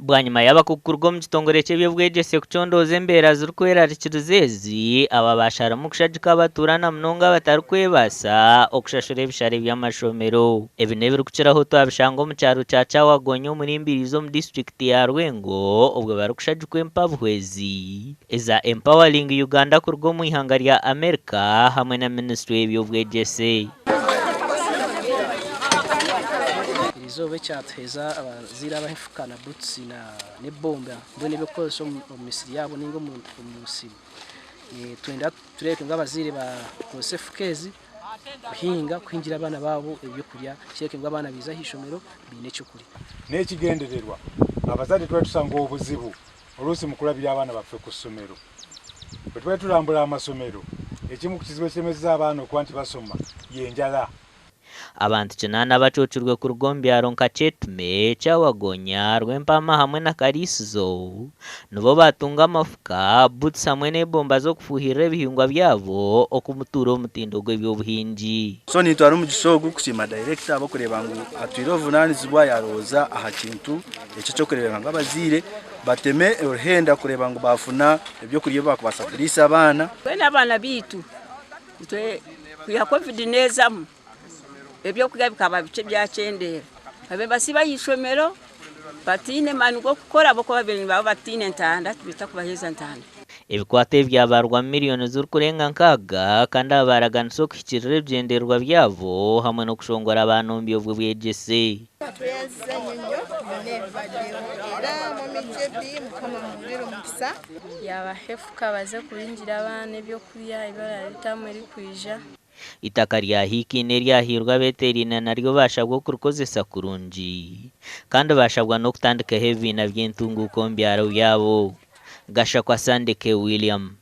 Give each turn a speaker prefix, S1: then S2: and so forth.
S1: Bwanyima y'abakugu kuruga omu kitongore ky'eby'obwegyese kucondooza embeera zirikwerarikiriza ezi, aba basharamu kushagika abatuura na munonga abatarikwebaasa okushashura ebishare by'amashomero. Ebi n'ebirikukiraho twabishanga omu kyaro kya Kyawagonya omuri Mbirizi omu disiturikiti ya Rwengo obwo barikushagikwa empabuhwezi eza Empowering Uganda kuruga omu ihanga rya America hamwe na minisitule y'eby'obwegyese.
S2: Erizooba ekyatuheeza abazaire abaha efuka na butusi n'ebomba mbwenu eby'okukozesa omu misiri yaabo ninga omu musiri. Nitwenda tureebeke ngu abazaire bakozesa efuka ezi kuhinga, kuhingira abaana baabo ebyokurya kireebeke ngu abaana baija ah'eishomero baine ekyokurya.
S3: N'ekigendererwa, abazadde twali tusanga obuzibu oluusi mu kulabirira abaana baffe ku ssomero. Bwe twali tulambula amasomero, ekimu ku kizibu ekiremeseza abaana okuba nti basoma y'enjala.
S1: Abantu kinaana abacwokirwe kuruga omu byaro nka Kyetume, Kyawagonya, Rwempama hamwe na Kariisizo nibo baatunga amafuka, boots hamwe n'ebomba z'okufuuhirira ebihingwa byabo okumutuura omutindo gw'eby'obuhingi.
S4: So nintwara omugisha ogu kusiima dayirekita ahabw'okureeba ngu atwire obuvunaanizibwa yaarowooza aha kintu eki eky'okureebeka ngu abazaire bateme oruhenda kureeba ngu baafuna ebyokurya ebi baakubaasa kuriisa abaana.
S5: Twena abaana baitu itwe kwiha covid neezamu ebyokurya bikaba bikye byakyendeera. Babaire nibasiiba aha ishomero bataine maani g'okukora ahabw'okuba babaire nibaba bataine ntanda tibita kubaheereza ntanda.
S1: Ebikwato ebi byabarwamu miriyoni zirikurenga nkaaga kandi aba baaraganisa okuhikiirira ebigyendererwa byabo hamwe n'okushongora abaana omu by'obwegyese.
S6: Tweyanzize nnyo byona ebibaddeho era Mummy JB Mukama amwongere omukisa.
S7: Yaabaha efuka baze kuhingira abaana ebyokurya ebi bararya taamu erikwija.
S1: Eitaka rya Hikiina eryahairwe abeeteeraine naryo baashabwa okurikozesa kurungi kandi baashabwa n'okutandikaho ebibiina by'entunguuka omu byaro byabo. Gashakwa Sandeke William.